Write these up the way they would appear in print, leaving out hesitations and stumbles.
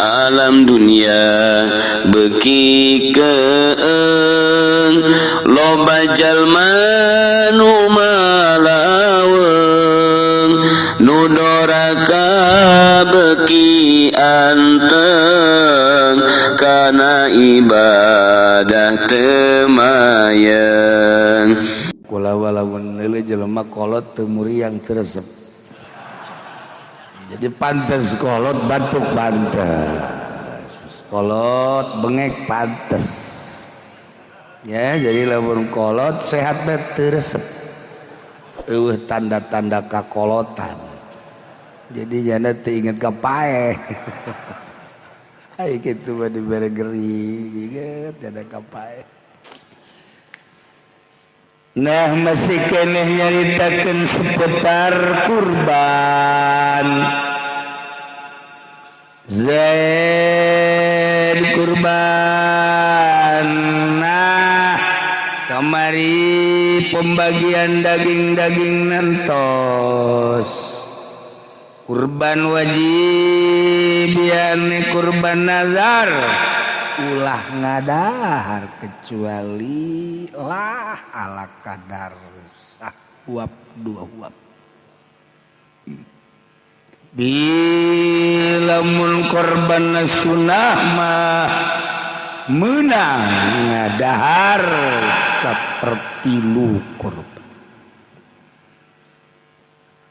Alam dunia beuki keeng, loba jalma nu malaweung, nu doraka beuki anteng kana ibadah teu mayeng. Kula walaupun neuleuh jelema kolot teu muriang, teu resep. Jadi pantes kolot batuk, pantes kolot bengek, pantes ya. Jadi lamun kolot sehat teh teu resep, eueuh tanda-tanda kakolotan. Jadi jana teu inget ka paeh. Ai kitu mah dibere gering inget jana ka paeh. Nah, masih keneh nyaritakeun seputar kurban. Zaid kurban. Nah, kamari pembagian daging-daging nantos. Kurban wajib yani kurban nazar ulah ngadahar kecuali lah ala kadar sahuap dua huap. Bila mun korban sunah mah menang ngadahar sapertilu korban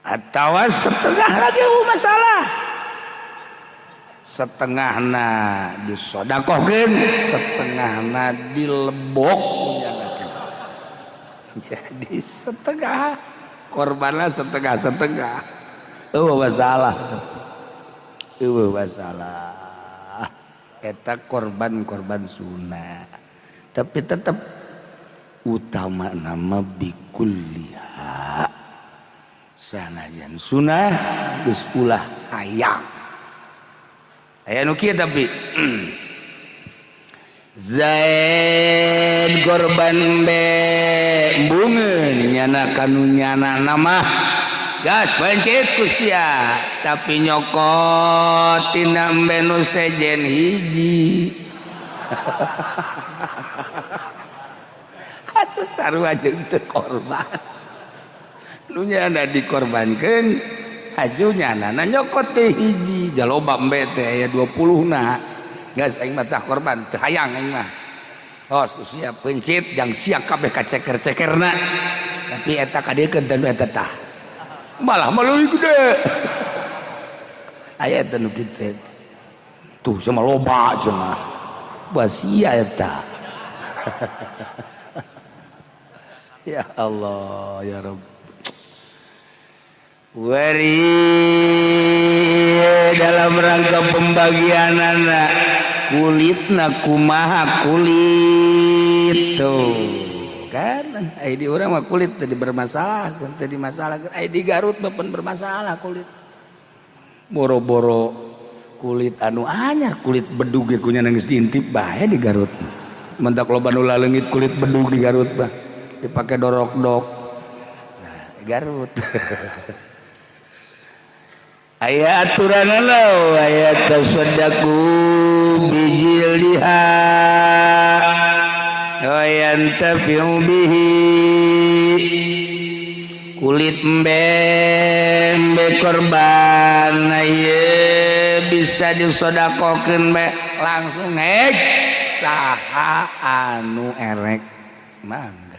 atau setengah lagi masalah, setengahna disodakohkeun, setengahna dilebok. Jadi setengah korbanlah, setengah setengah. Oh, masalah, eueuh masalah eta korban-korban sunnah, tapi tetap utama nama bikulliha. Sanajan sunnah geus ulah hayang aya nu kieu. Tapi Zaid korban be embungeun nyana kanu nyana nama gas pencet ku sia, tapi nyokot tina embe nu sejen hiji atuh sarua jeung teu korban. Nu nyana dikorbankeun haju, nyana na nyokot teh hiji. Jaloba embe teh aya 20 na. Gas, aing mah tah korban teu hayang aing mah. Tos usia pencit jang sia kabeh kaceker-cekerna, tapi eta kadiekeun teh eta tah malah malah gede. Aya eta nu kitu tuh sama loba cenah basia eta. Ya Allah ya Rabb. Wari dalam rangka pembagian anak kulitna kumaha kulit tuh kan. Ai di urang mah kulit tadi bermasalah, tadi masalah. Ai di Garut mah pun bermasalah kulit. Boro-boro kulit anu anyar, kulit bedug ge kunya geus diintip bae di Garut. Mentak loba nu laleungit kulit bedug di Garut mah dipake dorok-dok. Nah, Garut aya aturan aya tasaddaqu bijildiha wa yantafi'u bihi. Kulit embe, embe korban ieu bisa disodakokeun be langsung ek saha anu erek mangga,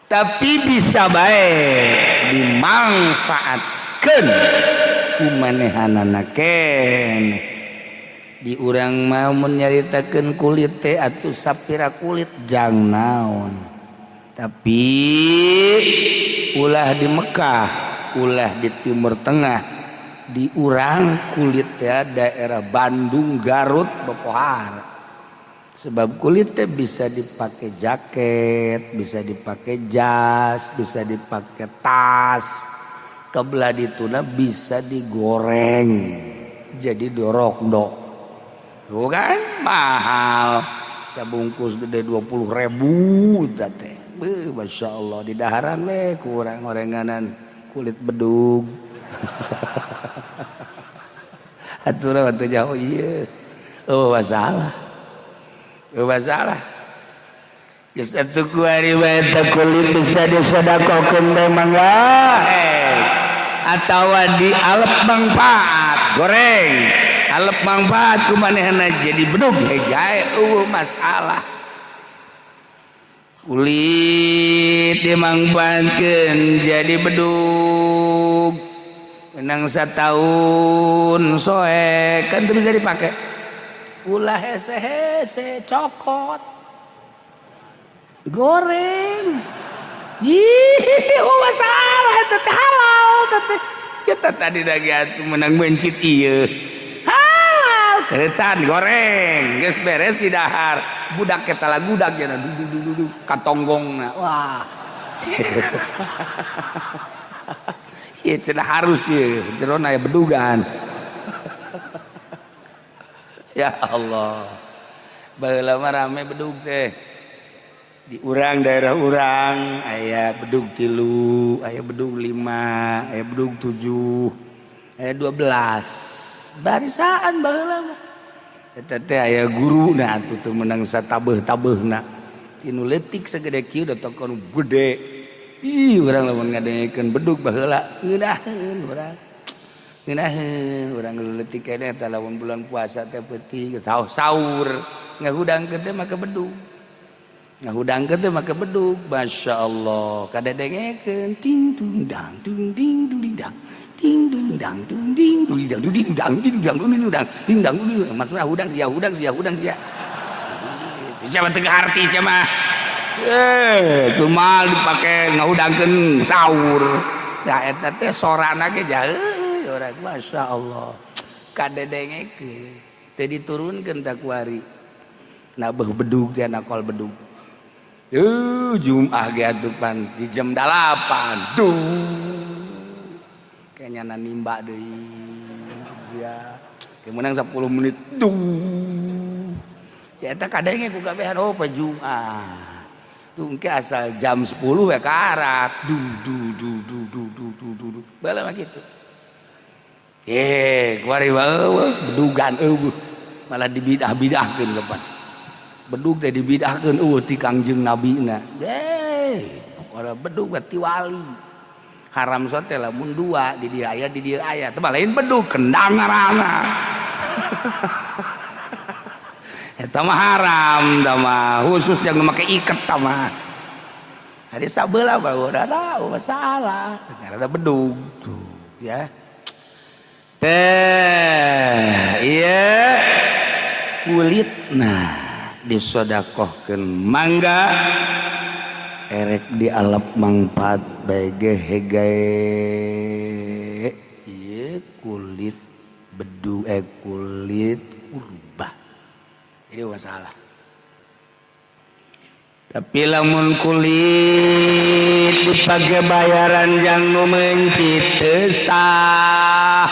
tapi bisa bae dimanfaatkeun ku manehanana keneh. Di urang mah mun nyaritakeun kulit teh atuh sapira kulit jang naon, tapi ulah di Mekah, ulah di Timur Tengah. Di urang kulit ya daerah Bandung, Garut bepohar, sebab kulit teh bisa dipakai jaket, bisa dipakai jas, bisa dipakai tas. Kebelah dituna bisa digoreng jadi dorok dok. Tuh kan mahal, sabungkus gede 20.000 teh. Beuh, Masya Allah, di daharan we kurang orenganan kulit bedug. Atuh teu jauh ieu. Oh masalah. Oh masalah. Geus atuh ku ari bae teh kulit bisa disedekahkeun teh mangga. Atawa dialep manfaat goreng. Alep manfaat ku manehna jadi bedug hegae eueuh masalah. Kulit dimangfaatkeun jadi bedug. Menang setahun soek kan itu bisa dipakai. Ulah hese-hese cokot goreng. Ih, oh masalah eta teh halal teh. Kita tadi lagi atuh menang mencit ieu. Halal keretan goreng geus beres di dahar. Budak eta lagudak jana duduk duduk duduk katonggongna. Wah. Ieu cenah harus ieu jerona aya bedugan. Ya Allah. Baheula mah rame bedug teh. Di urang daerah urang aya bedug 3, aya bedug 5, aya bedug 7, aya 12. Barisaan baheula mah. Eta teh aya guruna atuh teu meunang satabeuh-tabeuhna. Tinu leutik sagede kieu da tokon gede. Ih, urang lamun ngadengekeun bedug baheula ngeunaheun urang. Ngeunaheun urang leutik keneh teh lamun bulan puasa teh peuting sahur ngahudangkeun teh make bedug. Ngahudangkeun teh make bedug, Masya Allah. Kadedengekeun ting dung dang dung ding dung ding dang. Ting dung dang dung ding dung ding dang ding dang ding dang dung dang ding dang dung. Maksudna hudang sia hudang sia hudang sia. Siapa teu harti sia mah. Itu mah dipake ngahudangkeun sahur. Da eta teh sorana ge jauh urang Masya Allah. Kadedengekeun teu diturunkeun ta kuari. Na beuh bedug teh nakol bedug. Jum'ah ge atuh pan di jam 8. Duh. Kayaknya na nimba deui. Sia. Ke meunang 10 menit. Duh. Ya eta kadenge ku kabehan oh pa Jum'ah. Tuh engke asal jam 10 we karak. Du du du du du du du du du. Baheula mah kitu. Kuari eueuh bedugan eueuh. Malah dibidah-bidahkeun kapan. Bedug teh dibidahkeun eueuh ti Kangjeng Nabina. Pokona bedug ti wali. Haram sote lamun dua di dieu aya di dieu aya. Teh lain bedug kendang ngaranna. Eta mah haram tah mah khusus yang make iket tah mah. Hari sabeula mah udah masalah. Karena bedug tuh ya. Teh ieu kulitna disodakohkeun mangga erek dialep mangfaat bae ge hegae ieu kulit bedu kulit kurban. Jadi masalah. Tapi lamun kulit dipake bayaran jang nu mencit teu sah.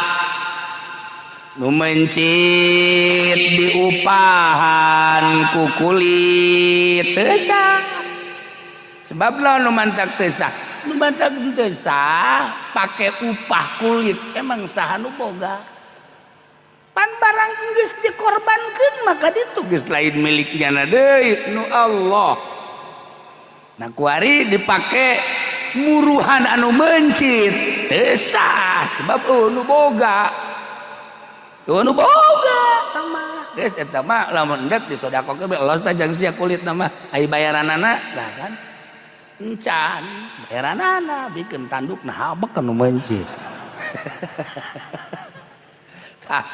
Nu mencit diupahan ku kulit teu sah. Sebab lamun nu mantak teu sah, nu mantak teu sah pake upah kulit emang saha nu boga. Pan barang geus dikorbankeun maka ditu geus lain miliknya na deui nu Allah. Nah kuari dipake muruhan anu mencit teu sah sebab nu boga. Nu boga mah geus eta mah lamun endek disodakohkeun bae los tah jang sia kulitna mah ai bayaranana lah kan encan bayaranana bikeun tandukna habek nu mencit. Tah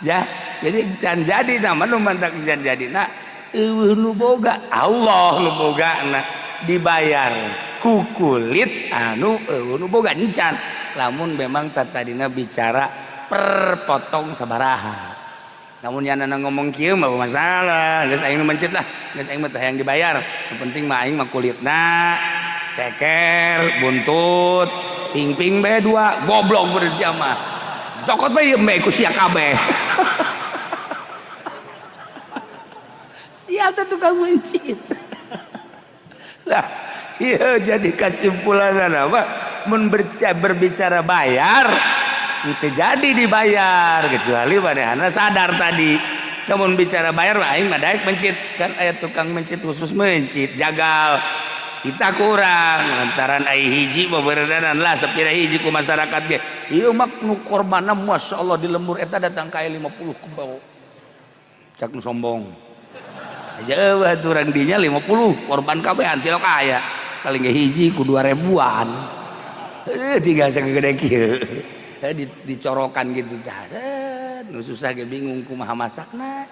ya jadi can jadi nama nu mantak can jadi na eueuh nu boga Allah nu bogana dibayar ku kulit anu eueuh nu boga encan lamun memang tatadina bicara per potong sabaraha. Namun yana ngomong kieu mah masalah geus aing nu mencit lah geus aing mah teh hayang dibayar nu penting mah aing mah kulitna ceker buntut ping-ping bae dua goblok bener sia mah cokot bae ieu meh ku sia kabeh. Sia teh tukang mencit. Lah ieu jadi kesimpulan apa mun berbicara bayar Teu jadi dibayar kecuali manehna sadar tadi. Namun bicara bayar mah aing mah daek mencit kan, aya tukang mencit khusus mencit jagal. Kita kurang lantaran ai hiji beberedanan lah sapira hiji ku masyarakat ge. Ieu mah nu korbanna masyaallah di lembur eta datang ka 50 kebo. Cak nu sombong. Aja eueuh urang dinya 50 korban kabeh tilok aya. Paling ge hiji ku 2000-an. Tiga segede kieu. Dicorokan gitu dah. Nu susah ge bingung kumaha masakna.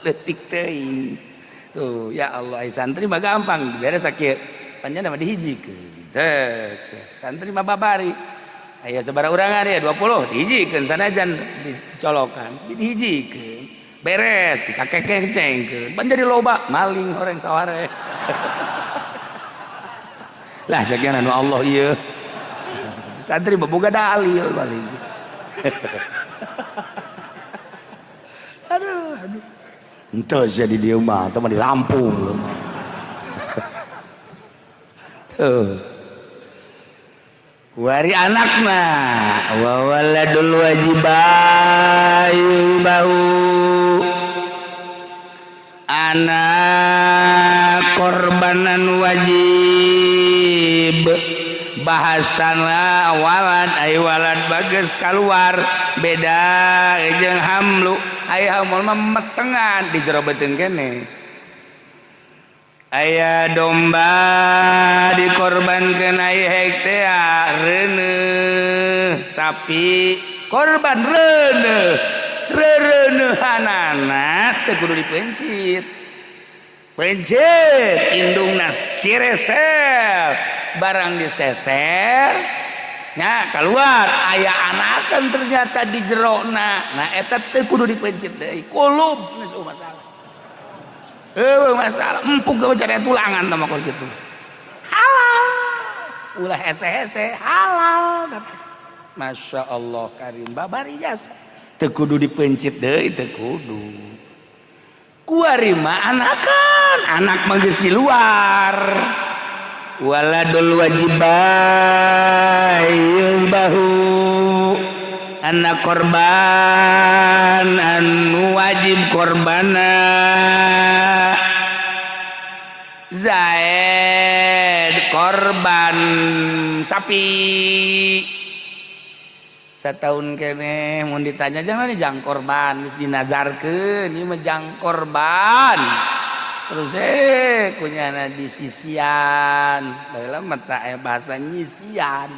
Leutik teuing. Tuh, ya Allah, ai santri mah gampang beres sakieu. Panjang mah dihijikeun. Teh, santri mah babari. Aya sabaraha urangan ya 20 dihijikeun sanajan dicolokan, dihijikeun. Beres dikakekengcengkeun. Pan jadi loba maling horeng saware. Lah jagian anu Allah ieu. Santri mah boga dalil paling. Aduh, aduh. Entah jadi di rumah, atau di Lampung loh. Tuh. Kuari anak mah wa waladul wajibayu bau. Anak korbanan wajib. Bahasana walad ay walad bagus keluar beda jeung hamlu ay hamul mah metengan di jero beuteung kene aya domba dikorbankeun ai hek teh reuneuh sapi korban reuneuh reureunehanana teu kudu dipencit pencit indungna kireser barang diseser nya keluar aya anakan ternyata di jerona. Nah eta teu kudu dipencit deui kulub geus masalah. Heueuh masalah empuk ge cari tulangan tah mah kos kitu. Halal ulah hese-hese halal. Masya Allah karim babari jasa teu kudu dipencit deui teu kudu. Kuari mah anakan anak mah geus di luar. Waladul wajibai bahu anak korban anu wajib korbana Zaid korban sapi setahun kene mun ditanya jangan jang korban geus dinazarkeun ieu mah jang korban. Terus kunyana di sisian baheula mah tah bahasa nyisian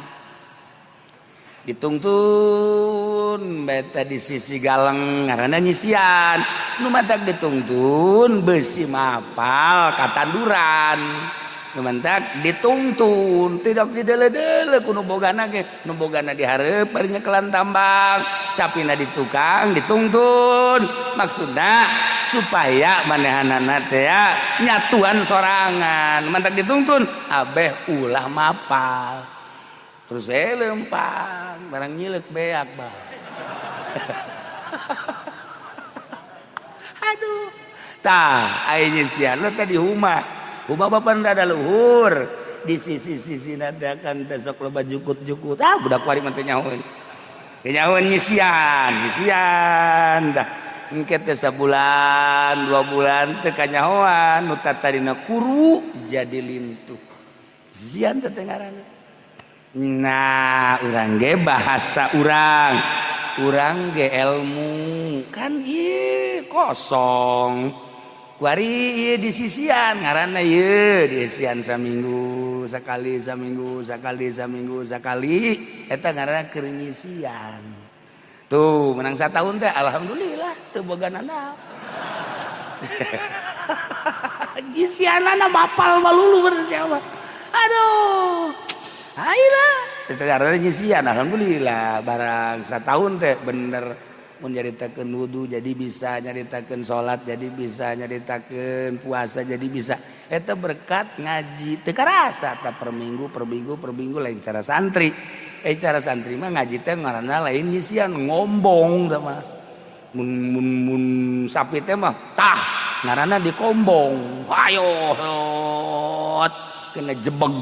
ditungtun beta di sisi galeng ngaranna nyisian nu matak ditungtun beusi mapal katanduran nu mantak ditungtun tidak didele-dele ku nu bogana ge nu bogana dihareup bari nyekelan tambang sapina di tukang ditungtun maksudna supaya manehanana teh nyatuan sorangan mantak ditungtun abeh ulah mapal terus lempang barang nyilek beak bah. Aduh tah aya nyisian teh di huma huma bapan rada luhur di sisi-sisi nadakan besok loba jukut-jukut ah budak kuari mah teh nyahoeun nyahoeun nyisian nyisian dah engke teh sabulan 2 bulan teh kanyahoan nu tadina kuru jadi lintuh zian teh ngaranna. Nah urang ge bahasa urang urang ge ilmu kan ieu kosong kuari ieu di sisian ngaranna ieu di sisian saminggu sakali saminggu sakali saminggu sakali eta ngaranna keur nyisian. Tuh menang satahun teh alhamdulillah teu boga nanaon. Nyisianana mapal malulu bener siapa. Aduh. Ayolah teh ngaranna nyisian alhamdulillah barang satahun teh bener mun nyaritakeun wudu jadi bisa nyaritakeun salat jadi bisa nyaritakeun puasa jadi bisa eta berkat ngaji teu karasa ta per minggu per minggu per minggu lain cara santri. Cara santri mah ngaji teh ngaranna lain nyisian ngombong tah mah mun mun mun sapi teh mah tah ngaranna dikombong ayo hot kena jebeg.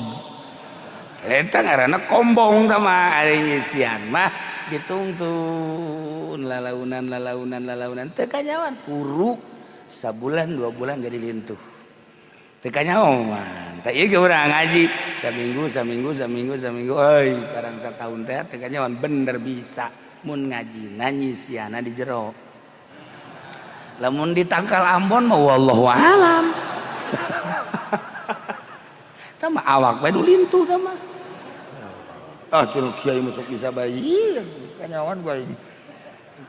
Eta ngaranna kombong tah mah ari nyisian mah ditungtun lalaunan lalaunan lalaunan teu kanyawan kuruk sabulan 2 bulan jadi lintuh. Teu kanyawan. Tah ieu ge urang ngaji saminggu saminggu saminggu saminggu euy karang sataun teh teu kanyawan bener bisa mun ngajina nyisiana di jero. Lamun di tangkal Ambon mah wallahu alam. Tah mah awak bae nu lintuh tah mah. Ah cenah kiai masuk bisa bae kanyawan bae.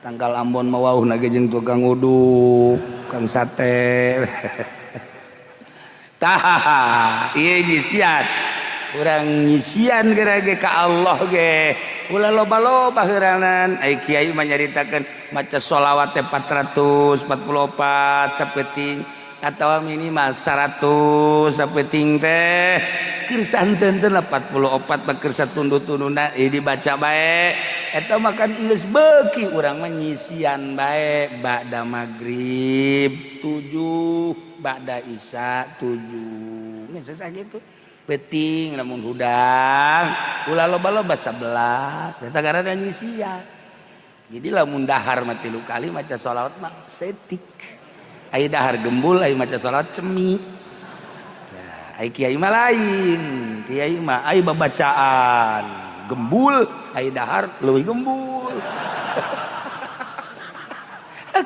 Tangkal Ambon mah wauhna ge jeung tukang uduk, tukang sate. Tah ieu nyisian. Urang nyisian geura ge ka Allah ge. Ulah loba-loba heuranan. Ai kiai mah nyaritakeun maca sholawat teh 444 sapeting atawa minimal 100 sapeting teh. Keur santeun 44 mah keur satunduh-tunduna dibaca bae. Eta mah kan geus beuki urang mah nyisian bae ba'da magrib 7 ba'da isya 7. Geus sakitu. Peuting lamun hudang ulah loba-loba 11 eta ngaranna nyisian. Jadi lamun dahar mah 3 kali maca sholawat mah setik. Ai dahar gembul ai maca sholawat cemi. Ya, ai kiai mah lain. Kiai mah ai babacaan gembul, ai dahar leuwih gembul.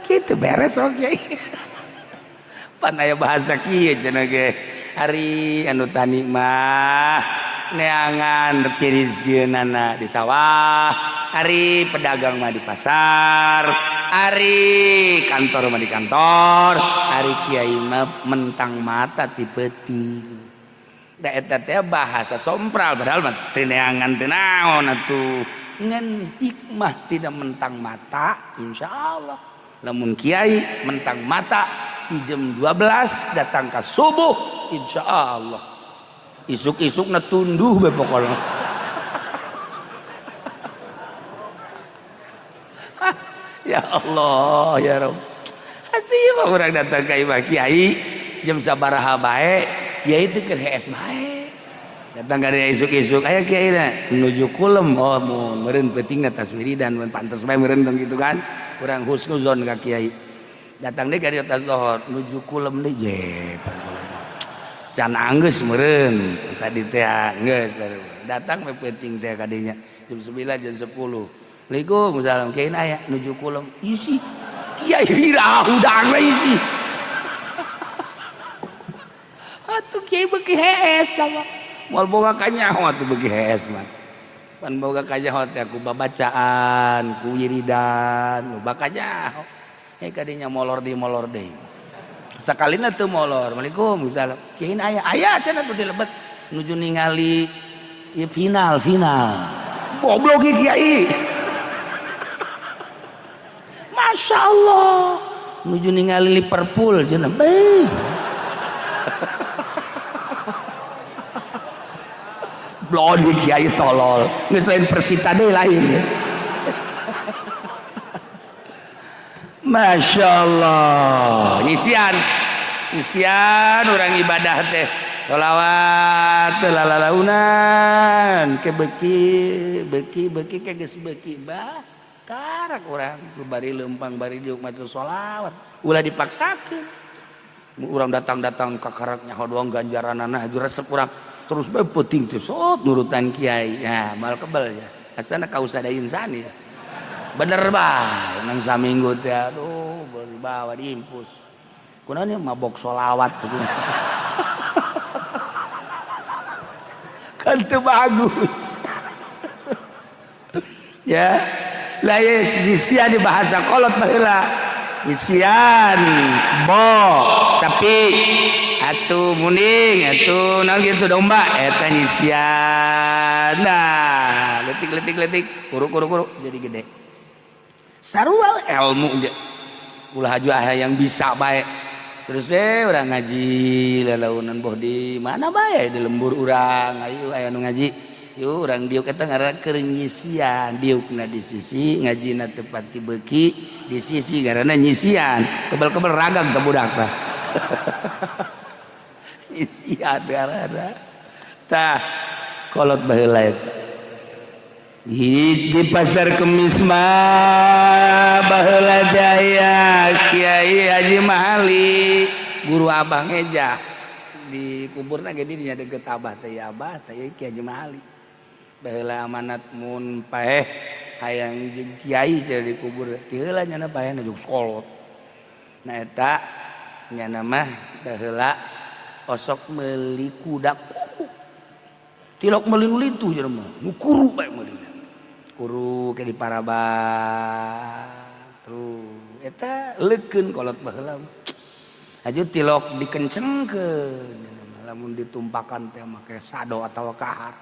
Kitu beres oh kiai. Pan aya bahasa kieu cenah ge. Ari anu tani mah neangan rezekina di sawah, ari pedagang mah di pasar, ari kantor mah di kantor, ari kiai mah mentang mata ti peuting. Da eta teh bahasa sompral padahal mah teu neangan teu naon atuh. Ngan hikmah tidak mentang mata insyaallah. Lamun kiai mentang mata di jam 12 datang ke subuh insyaallah isuk-isuk na tunduh be pokoknya. Ya Allah ya Rabb. Atuh ieu mah urang datang ka imah kiai jam sabaraha bae kiai teh keur hees bae. Datang ka dieu isuk-isuk aya kiai na menuju kulem oh mun meureun peutingna tas wiridan mun pantes bae meureun gitu kan. Urang husnuzon ka kiai. Datang deui ka dieu tas lohor nuju kulem deui je. Can anggeus meureun tadi teh geus baru. Datang we peuting teh ka dinya jam 9 jam 10. Waalaikumsalam kiai aya nuju kulem isi. Kiai hira hudang we isi. Atuh kiai beuki hees tah mah. Moal boga kanyaho atuh beuki hees mah. Pan boga kanyaho teh ku babacaan, ku wiridan, loba kanyaho. Kadinya molor di molor deui. Sakalina teu molor. Waalaikumsalam. Kiai aya aya cenah tuh di lebet nuju ningali ieu final final. Goblok kiai. Masya Allah. Nuju ningali Liverpool cenah. Beuh. Blon kiai tolol. Geus lain Persita deui lain. Masya Allah. Nyisian nyisian orang ibadah teh sholawat lalalaunan ke beki beki beki ke geus beki bah karak urang bari leumpang bari diuk maca sholawat ulah dipaksakeun urang datang-datang ka karak nyaho doang ganjaranana haju resep urang terus bae peuting teh sok nurutan kiai ya mal kebel ya asana kausada insani ya. Bener bae nang saminggu teh aduh bawa diimpus kunaon ieu mabok sholawat kan teu bagus ya lah ye di bahasa kolot baheula isian kebo sapi atuh muning atuh naon kitu domba eta nyisian nah letik-letik letik kuruk-kuruk jadi gede sarua ilmu ge ulah aju yang bisa bae terus urang ngaji lalaunan boh di mana bae di lembur urang ayo aya nu ngaji yuk urang diuk eta ngaranna keur nyisian diukna di sisi ngajina teu pati beuki di sisi ngaranna nyisian kebel-kebel ragam teh budak tah nyisian ngaranna tah Kolot baheula eta. Di pasar Kemis mah baheula jaya Kiai Haji Mahali, guru Abang Eja di kuburna ge di dinya deket Abah teh, ya Abah teh Kiai Haji Mahali. Baheula amanat mun paeh hayang jeung kiai cenah di kubur ti heula nyana paehna jeung kolot. Nah eta nyana mah baheula osok meuli kuda kuru. Tilok meuli nu lintuh jelema, nu kuru bae meulina. Kuru ke di paraban. Tuh, eta leukeun kolot baheula. Aju tilok dikencengkeun, lamun ditumpakan teh make sado atawa kahar.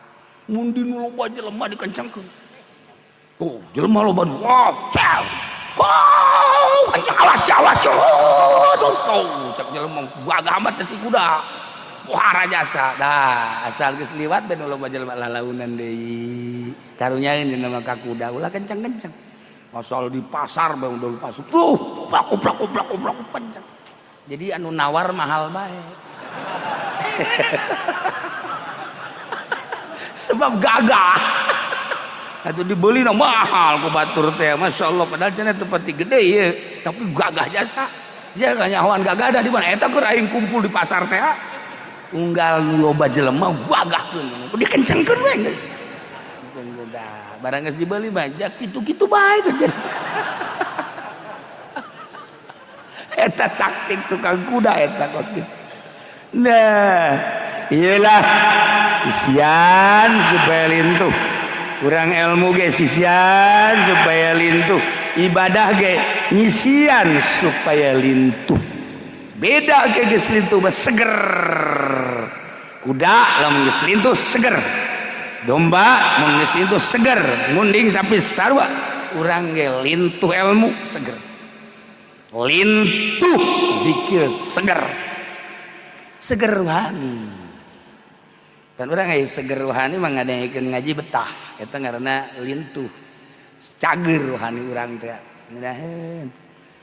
Mun di nu loba jelema dikencengkeun. Tuh, jelema loba wah, sel. Wow, kenceng awas awas. Tuh, tuh, cek jelema gagah amat teh si kuda. Wah jasa. Dah, asal geus liwat ben loba jelema lalaunan deui. Karunyaeun dina mah ka kuda ulah kenceng-kenceng. Asal di pasar bae udah di pasar. Tuh, uplak uplak uplak uplak kenceng. Jadi anu nawar mahal bae. Sebab gagah. Atuh dibeli na mahal ku batur teh, masyaallah padahal cenah teu pati gede ieu, tapi gagah jasa. Dia kanyahoan gagah da di mana eta keur aing kumpul di pasar teh. Unggal loba jelema gagahkeun, dikencengkeun we geus. Kencengkeun dah, barang geus dibeli mah kitu-kitu bae teh. Eta taktik tukang kuda eta kos kitu. Nah, iyalah isian supaya lintuh. Kurang ilmu ge sisian supaya lintuh, ibadah ge ngisian supaya lintuh. Beda ge geus lintuh mah seger. Kuda lamun geus lintuh seger. Domba mun geus lintuh seger, ngunding sapi sarua. Urang ge lintuh ilmu seger. Lintuh zikir seger. Seger rohani. Dan urang aya seger rohani mah ngadengekeun ngaji betah. Eta ngaranna lintuh. Cager rohani urang teh. Ngeunaheun.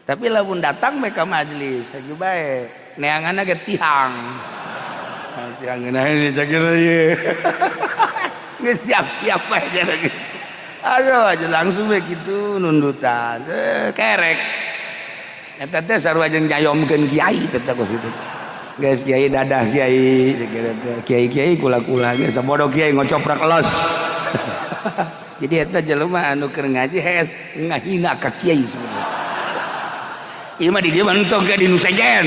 Tapi lamun datang bae ka majelis hayu bae neanganna ge tihang. Tihang ngeunaheun cager ieu. Geus siap-siap bae cenah geus. Aduh aja langsung bae kitu nundutan. Kerek. Eta teh sarua jeung nyayomkeun kiai teh kos kitu. Geus kiai dadah kiai, kiai-kiai kula-kula geus sabodo kiai ngocoprak los. Jadi eta jelema anu keur ngaji hees ngahina ka kiai sebenarnya. Ieu mah di dieu mah entong ke di nu sejen.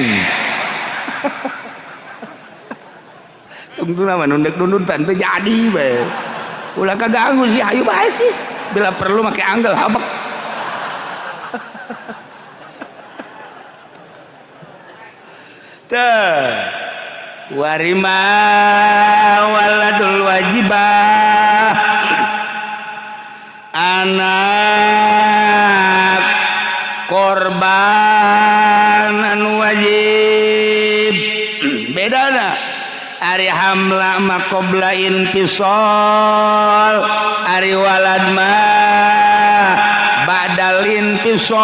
Tungtuna mah nundek nundutan teu jadi bae. Ulah kaganggu sih hayu bae sih. Bila perlu make anggel habek. Teh warima waladul wajibah anak korban anu wajib bedana ari hamla ma qabla intisal ari walad ma ba'dal intisal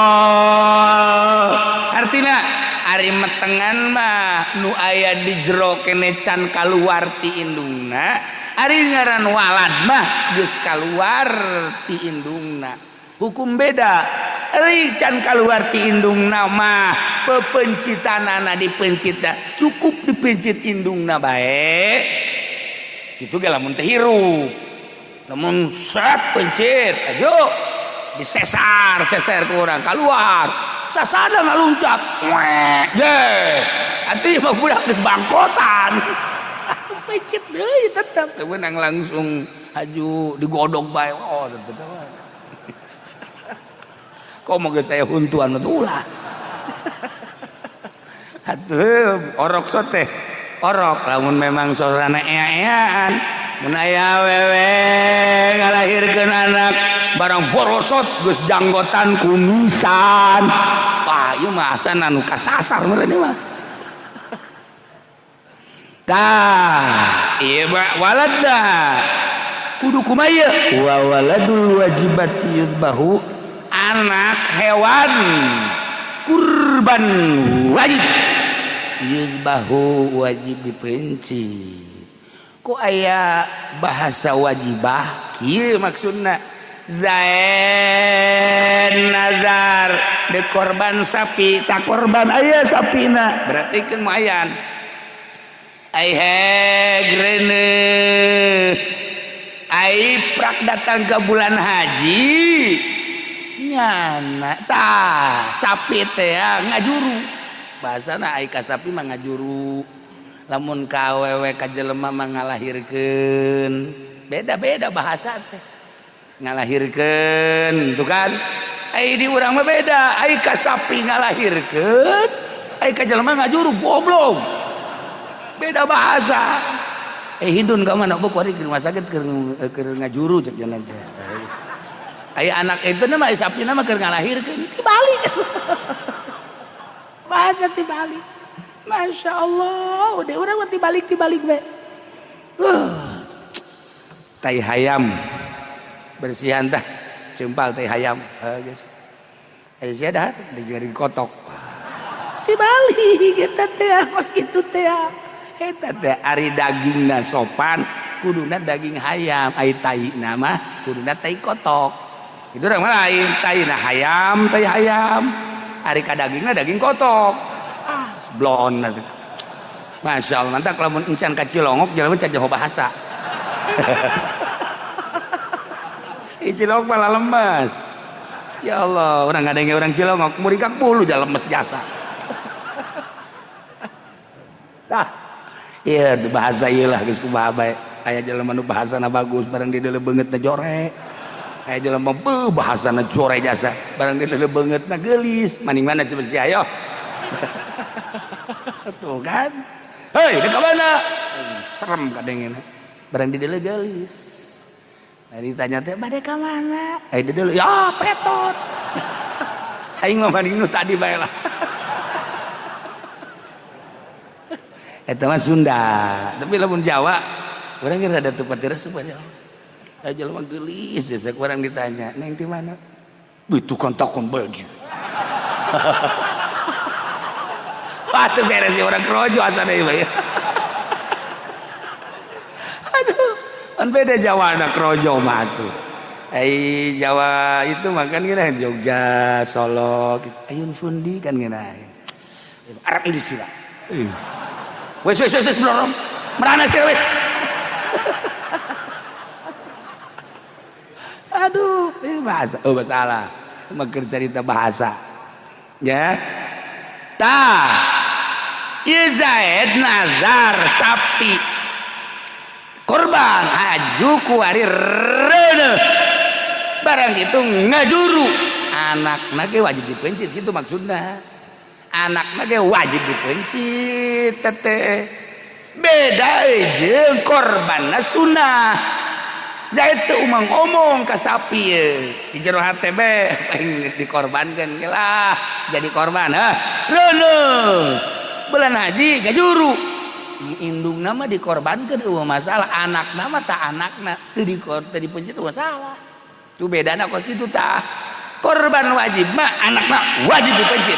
artina ari metengan mah nu aya di jero kene can kaluar ti indungna ari ngaran walad mah geus kaluar ti indungna hukum beda ari can kaluar ti indungna mah pepencitanana dipencitna cukup dipencit indungna bae kitu ge lamun teh hirup lamun set pencit ayo disesar seser ku urang kaluar sasada ngaluncat weh ye atuh mah budak geus bangkotan atuh pencit deui tetep teu meunang langsung haju digodog bae oh tetep komo geus aya huntuan mah ulah atuh orok sote orok lamun memang sorana ea-eaan mun aya awewe ngalahirkeun anak barang borosot geus janggotan kumisan wah ieu mah asana nu kasasar meureun ieu mah tah ieu mah waladna kudu kumaha ieu wa waladul wajibati yudbahu anak hewan kurban wajib yudbahu wajib dipenci. Ku aya bahasa wajibah kieu maksudna Zaid nazar de korban sapi tak korban aya sapina berarti kan mayan ai hegrene ai prak datang ke bulan haji nyana tah sapi teh ngajuru bahasana ai ka sapi mah ngajuru lamun ka awewe ka jelema mah ngalahirkeun beda-beda bahasa teh ngalahirkeun tuh kan ai di urang mah beda ai ka sapi ngalahirkeun ai ka jelema ngajuru goblok beda bahasa. Hidun ka mana bu kuari ke rumah sakit keur ngajuru cek jalan teh. Ai anak itu mah ai sapi mah keur ngalahirkeun tibalik. Bahasa tibalik. Masya Allah, udah urang mah tibalik we. Tai hayam. Bersihan tah, cempal tai hayam. Geus. Ai sia dah dijadiin kotok. Tibalik eta teh kos kitu teh. Eta teh ari dagingna sopan kuduna daging hayam, ai taina mah kuduna tai kotok. Itu urang mah lain, taina hayam, tai hayam. Ari ka dagingna daging kotok. Ah, blon. Masya Allah, mantak lamun encan ka Cilongok jelema can jauh bahasa. Cilongok malah lemes. Ya Allah, urang ngadenge urang Cilongok murikak bulu ja lemes jasa. Tah. Iya, bahasa ieu lah geus kumaha bae. Aya jelema nu bahasana bagus barang di deuleu beungeutna jore. Aya jelema beuh bahasana jore jasa, barang di deuleu beungeutna geulis. Maning mana coba si ayo. Tuh kan. Hei, deuk ka mana? Serem kadengena. Barang di deuleu geulis. Nah, ditanya teh bade ka mana? Ai di deuleu, ya petot. Aing mah maning nu tadi bae lah. Eta mah Sunda, tapi lamun Jawa urang ge rada teu pati resep aja. Aya jelema geulis jasa urang ditanya, "Neng di mana?" Itu kan takon baju. Wah, teu beres ya urang kerojo asana ieu mah. Aduh, kan beda Jawa na kerojo mah tuh. Ai Jawa itu mah kan geuna Jogja, Solo, ayun fundi kan geuna. Arab ini sih lah. Wes wes wes blorong. Merana sih wes. Aduh, ini bahasa. Oh, masalah. Maker cerita bahasa. Ya. Tah. Ieu Zaid nazar sapi. Korban haju kuari reuneuh. Barang itu ngajuru. Anakna ge wajib dipencit gitu maksudna. Anakna ge wajib dipencit teteh. Beda jeung korbanna sunah. Zaid teu umang omong ka sapi ye. Di jero hate be aing dikorbankeun ge lah jadi korban hah. Reuneuh. Bulan haji gajuru. Indungna mah dikorbankeun eueuh masalah, anakna mah tah anakna teu dipencit eueuh salah. Tuh bedana kos kitu tah. Korban wajib mah anakna wajib dipencit.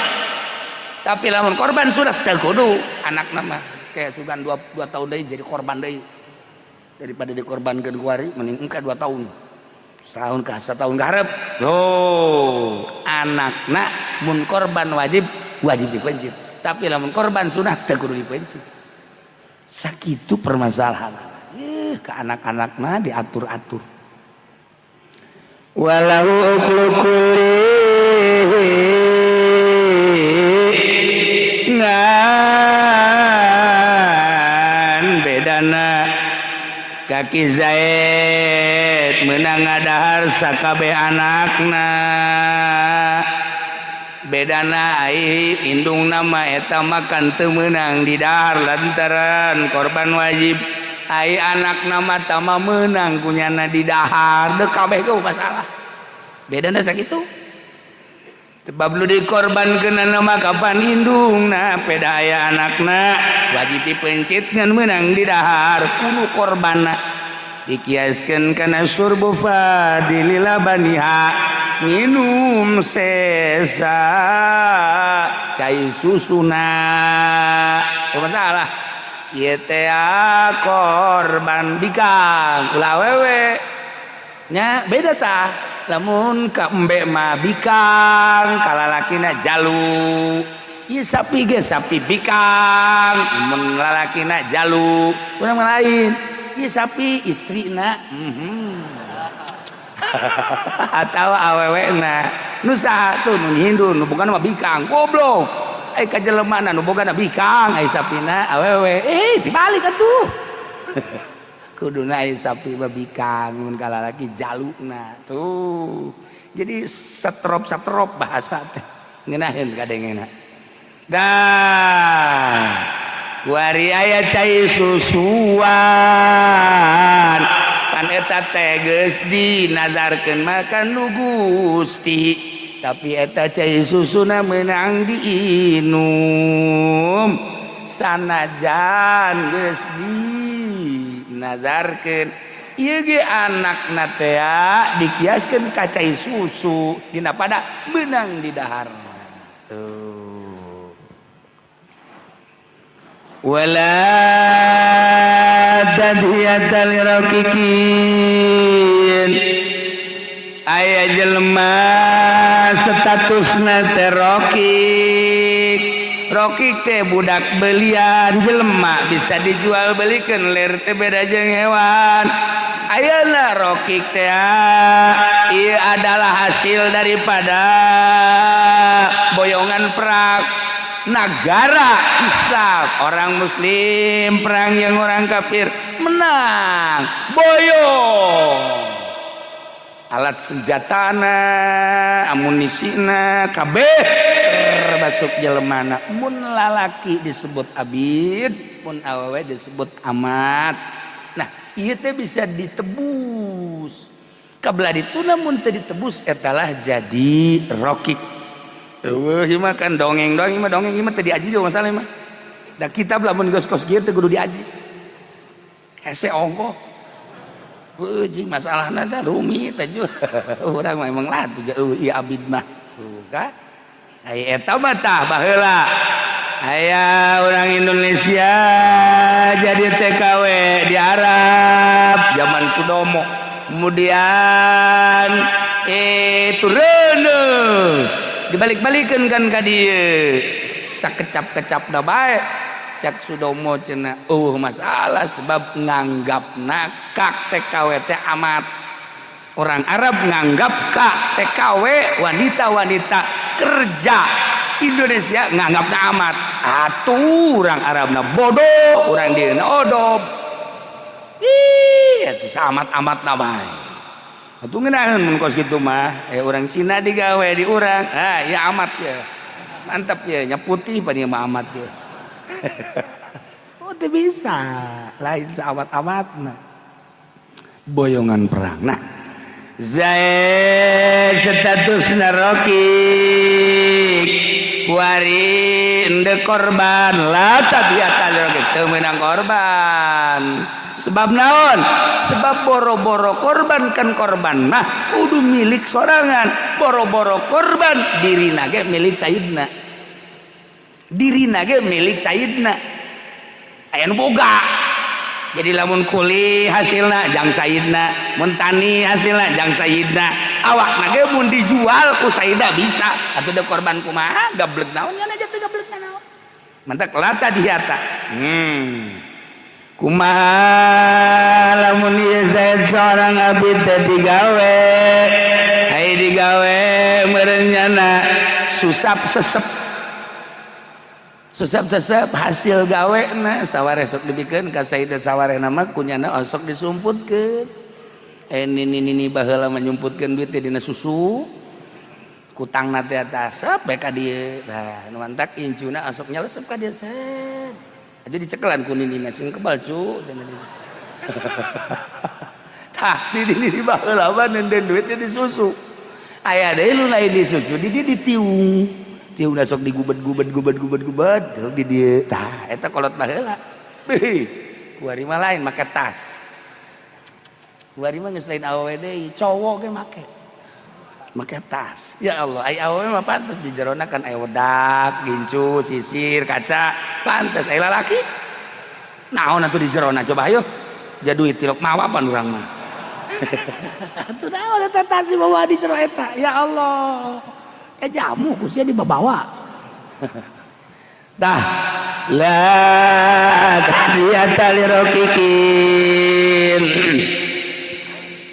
Tapi lamun korban sudah teu kudu anakna mah kayak sugan 2 tahun deui jadi korban deui. Daripada dikorbankeun kuari mending engka 2 tahun. Setahun ka setahun ka hareup. Oh, anakna mun korban wajib wajib dipencit. Tapi lamun korban sunah teu kudu dipencit. Sakitu permasalahan. Ke anak-anakna diatur-atur. Walau ngan bedana kaki Zaid menang ngadahar sakabeh anakna bedana ai indung nama eta makan teu meunang didahar lantaran korban wajib ai anak nama tama meunang kunyana didahar deuk kabeh ge masalah bedana sakitu. Sebab lu dikorbankeun nama kapan indungna peda aya anakna wajib dipencit ngan meunang didahar kudu korbanna dikiaskeun kana surbu fadilila baniha nginum sesa cai susuna masalah. Ieu teh korban bikang, ulah awewe nya, beda tah. Lamun ka embe mah bikang, ka lalakina jalu. Ieu sapi ge sapi bikang, mun lalakina jalu. Urang mah lain, ieu sapi istrina atau awewena nu saha tuh, nu Hindu nu boga mah bikang, goblok. Eh, ka jelemana nu boga bikang, ai sapina awewe. Eh, dibalik atuh. Kuduna ai sapi mah bikang, mun ka lalaki jaluna tuh. Jadi setrop setrop bahasa teh ngeunaheun kadengena. Dah kuari aya cai susuan kan, eta teh geus dinazarkeun makan nu Gusti, tapi eta cai susuna meunang diinum sanajan geus dinazarkeun. Ieu ge anakna teh dikiaskeun ka cai susu, dina pada meunang didahar tuh. Wala tadhiyata liraqiqin. Aya jelema statusna teh rokik. Rokik teh budak belian, jelema bisa dijual belikan, ler teh beda jeung hewan. Ayeuna rokik teh ieu adalah hasil daripada boyongan perang negara Islam, orang muslim perang yang orang kafir, menang, boyong alat senjatana, amunisina, kabeh termasuk jelemana. Mun lalaki disebut abid, mun awewe disebut amat. Nah, ieu teh bisa ditebus kabelah itu, namun teu ditebus etalah jadi rokik. Eueuh, ieu mah kan dongeng dongeng mah, dongeng ieu mah teu diaji juga masalah mah. Da kitab lamun geus kos kieu teu kudu diaji. Hese ongkoh. Heueuh, jeung masalahna teh rumit teh. Urang mah emang lah tuh ieu abid mah. Tuh ka. Ai eta mah tah baheula. Aya orang Indonesia jadi TKW di Arab zaman Sudomo. Kemudian turun dibalik-balikan kan ka dieu, sakecap-kecap da bae. Cak Sudomo cenah, "Oh, masalah," sebab nganggapna kak TKW teh amat. Orang Arab nganggap kak TKW wanita-wanita kerja Indonesia nganggapna amat. Atuh orang Arabna bodoh, orang dieu odob. Ih, atuh amat-amat na bae. Atuh ngeunaheun mun kos kitu mah. Eh, orang Cina digawe di urang, ah ya amat ya. Mantap ya, nya putih pan ieu mah amat ya. Oh, teu bisa. Lain saamat-amatna. Boyongan perang. Nah, Zaid status rokik kuari ende korban lah, tabiatan rokik teu meunang korban. Sebab naon? Sebab boro-boro korban, kan korban mah kudu milik sorangan. Boro-boro korban, dirina ge milik sayidna, dirina ge milik sayidna, aya nu boga. Jadi lamun kuli hasilna jang sayidna, mun tani hasilna jang sayidna, awakna ge mun dijual ku sayidna bisa. Atuh da korban kumaha, gableg naon nya aja teu gableg naon. Mantak lata dihata. Kumaha lamun ieu Zaid seorang abid teh digawe, ai digawe meureun nyana susap sesep, susap sesep hasil gawe na saware sok dibikeun ka sayidna, saware mah kunyana osok disumputkeun. Eh, nini nini baheula mah nyumputkeun duit teh dina susu, kutangna teh atas bae ka dieu. Nah, nu mantak incuna osok nyelesep ka dieu, set aja dicekelan ku ninina, "Sing kebal, cu," cenah. Tah, nini nini baheula mah nenden duit di susu. Aya deui nu lain di susu, di dieu ditiung tiung, sok digubed gubed gubed gubed gubed di dieu. Tah, eta kolot baheula. Beuh, kuari mah lain, make tas. Kuari mah geus lain awewe deui, cowok ge make make tas. Ya Allah, ai awewe mah pantes di jerona kan aya wedak, gincu, sisir, kaca, pantes. Ai lalaki Naon atuh di jerona coba ayo. Ja duit tilok mawa pan urang mah. Atuh naon eta tas dibawa di jero eta. Ya Allah. Ya jamu ku sia dibawa. Dah la tadiyata lirokikin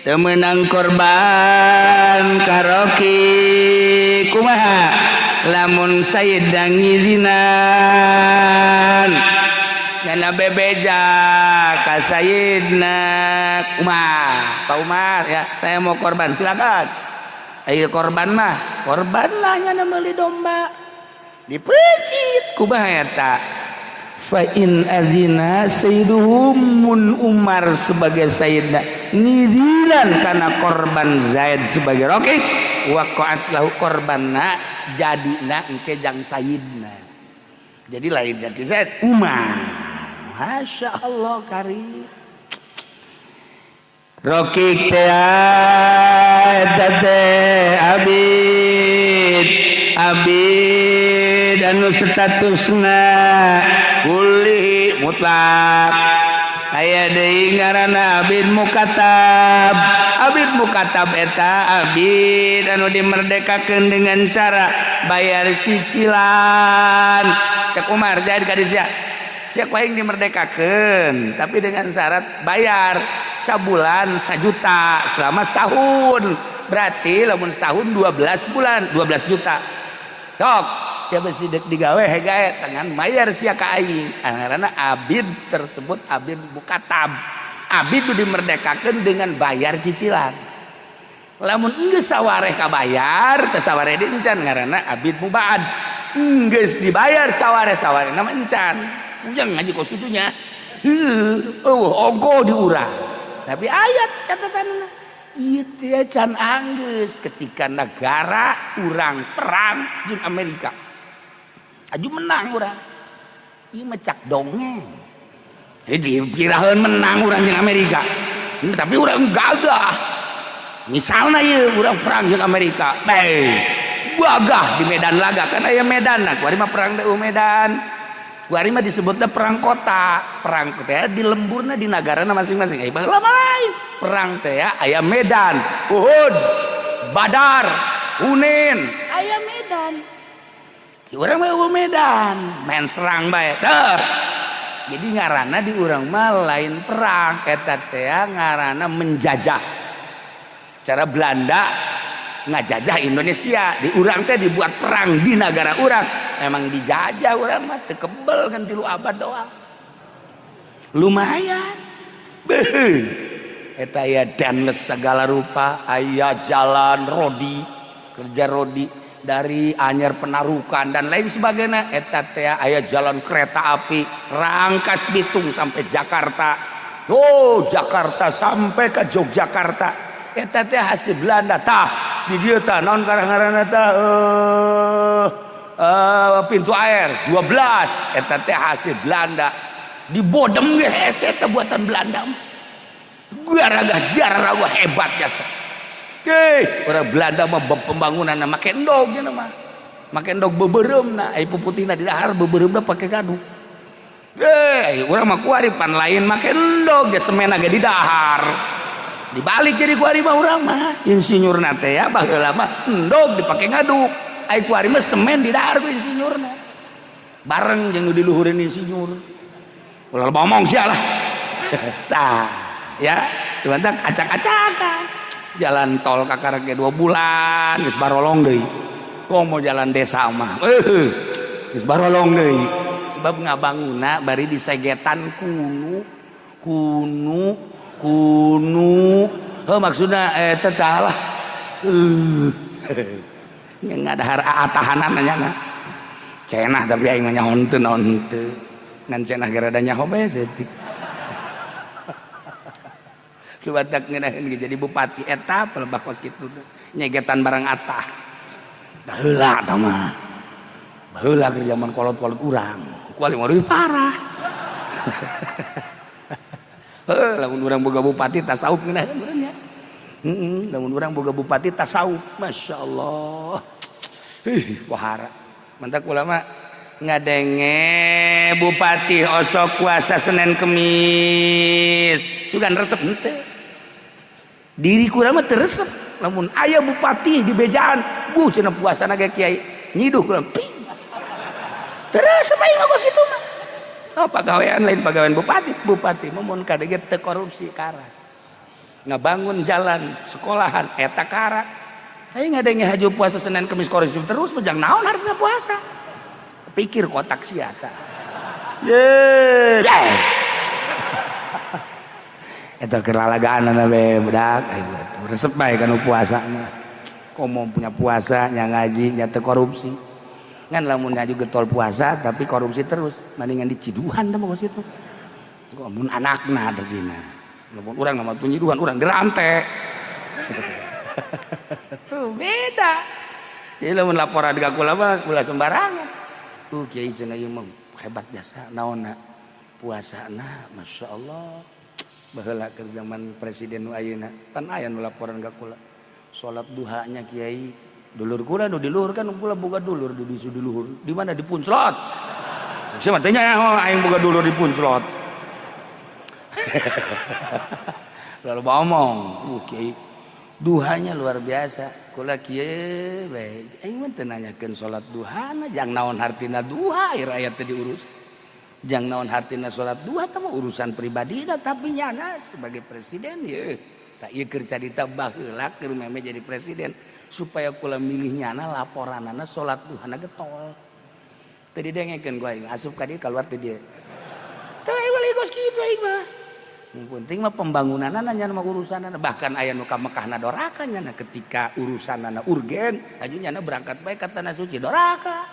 temenang korban karoki kumaha lamun sayyid ngizinan nyana bebeja ka sayyidna Umar. Pak Umar ya, saya mau korban, silakan. Ayo korban mah, korban lah nyana meuli domba dipecit kumaha eta. Fa in adzina sayyiduhum, mun Umar sebagai sayyidna ngizinan kana korban Zaid sebagai rokik, waqa'at lahu, korbanna jadina engke jang sayyidna, jadi lain jadi Zaid, Umar. Masya Allah karim rokik teh eta teh abid abid anu statusna kulli mutlak. Aya deui ngaranna abid mukatab. Abid mukatab eta abid anu dimerdekakeun dengan cara bayar cicilan. Cek Umar, jadi ka sia sia ku aing dimerdekakeun, tapi dengan syarat bayar sabulan 1 juta selama setahun. Berarti lamun setahun 12 bulan 12 juta. Tok siapa sih dek digawe hegae tangan mayar sia ka aing. Karena abid tersebut abid mukatab, abid nu dimerdekakeun dengan bayar cicilan. Lamun geus sawareh kabayar teh sawareh di encan, ngaranna abid mubaad. Geus dibayar sawareh-sawareh nama encan. Ujang ngaji kos kitunya heuh eueuh ongko di urang, tapi ayat catatan ieu teh can anggeus. Ketika negara urang perang jeung Amerika aju menang urang, ieu mah cak dongeng. Jadi dipiraheun menang urang jeung Amerika, tapi urang gagah. Misalnya ieu urang perang jeung Amerika bae gagah di medan laga, kan aya medan. Nah, kuari mah perang teh medan, kuari mah disebutnya perang kota. Perang teh di lemburna di negarana masing-masing. Eh, baheula mah lain, perang teh aya medan. Uhud, Badar, Hunain aya medan. Di urang mah eueuh medan, main serang bae teh. Jadi ngaranna di urang mah lain perang eta teh, ngaranna menjajah. Cara Belanda ngajajah Indonesia, di urang teh dibuat perang di negara urang. Emang dijajah urang mah teu kebel kan 3 abad doang, lumayan. Beuh, eta aya danles segala rupa, aya jalan rodi kerja rodi dari Anyer, Penarukan, dan lain sebagainya. Eta teh aya jalan kereta api Rangkas Bitung sampai Jakarta, oh Jakarta sampai ke Yogyakarta, eta teh hasil Belanda. Tah di dieu tah naon ngaranna tah, pintu air 12, eta teh hasil Belanda. Di Bodem ge hese eta buatan Belanda. Garaga jararawa hebat jasa. Eh, orang Belanda mah pembangunan make endog nya mah. Make endog beubeureumpna, ai puputihna di dahar, beubeureumpna pake gaduk. Eh, urang mah kuari pan lain make endog ge, semen ge di dahar. Dibalik jadi kuari mah urang mah. Insinyurna teh ya baheula mah endog dipake ngaduk. Ai kuari mah semen di dahar ku insinyurna. Bareng jeung nu diluhureun insinyur. Ulah ngomong sia lah. Tah, ya, cuman acak-acakan. Jalan tol kakara ge 2 bulan geus barolong deui. Kok mau jalan desa mah geus barolong deui, sebab ngabanguna bari disegetan kunu kunu kunu. Heuh, maksudna eta tah lah, ngadahar tahanan nya cenah, tapi aing mah nyaho henteu naon henteu, ngan cenah ge rada nyaho bae saeutik. Lu batak ngeunaheun ge jadi bupati eta pelebah kos kitu teh nyegetan barang atah. Baheula tah mah, baheula keur zaman kolot-kolot urang, kuali mah leuwih parah. Heuh, lamun urang boga bupati tasawuf ngeunaheun urang nya. Heeh, lamun urang boga bupati tasawuf, masyaallah. Ih, wahara. Mantak ulama Ngadenge bupati osok puasa Senin Kemis, sugan resep henteu. Diri kula mah teu resep lamun aya bupati di bejaan, "Bu, cenah puasana ge kiai." Nyiduh kula ping. Teu resep aing ngabos kitu mah. Oh, pagawean lain pagawean bupati. Bupati mah mun kadege teu korupsi kara. Ngabangun jalan, sekolahan eta kara. Aing ngadenge haju puasa Senin Kemis korupsi terus, jang naon hartina puasa? Pikir kotak sia ta. Ye. Eta keur lalagaanana we budak aing resep bae kana puasa mah. Komo punya puasa nya ngaji nya teu korupsi. Ngan lamun nya juga getol puasa tapi korupsi terus, mendingan diciduhan teh mah kitu. Mun anakna terdina. Lamun urang mah nyiduhan, urang dirante. Tuh beda. Jadi lamun laporan ka kula mah ulah sembarangan. Tuh, kiai cenah, ieu mah hebat jasa naonna, puasana Masya Allah. Baheula keur zaman presiden nu ayeuna pan aya nu laporan ka kula, salat duhanya kiai. Dulur kula nu di luhur, kan kula boga dulur di disu di luhur. Di mana? Di Punclot. Sia mah teh nyaho aing boga dulur di Punclot. Lalu ngomong, kiai duhanya luar biasa. Kula kieu we, aing mah teu nanyakeun salat duhana, jang naon hartina duha, ieu rakyat teh diurus. Jang naon hartina salat duha, teh mah urusan pribadi, tapi nyana sebagai presiden ye. Tak ieu keur carita baheula keur meme jadi presiden, supaya kula milih nyana laporanana salat duhana getol. Teu didengekeun ku aing, asup ka dieu keluar teu dieu. Teu eueuh kos kitu aing mah. Yang penting mah pembangunanana nya mah urusanana. Bahkan aya nu ka Mekahna doraka nyana, ketika urusanana urgen aju nyana berangkat bae ka tanah suci, doraka.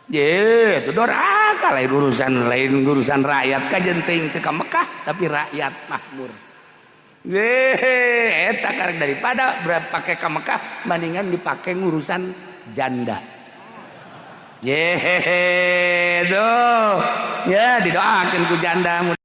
Ye, itu doraka, lain urusan, lain urusan rakyat kajen teuing teu ka Mekah, tapi rakyat makmur. Ye, eta karek daripada pakai ka Mekah mendingan dipakai ngurusan janda. Ye, tuh. Ya didoakeun ku janda.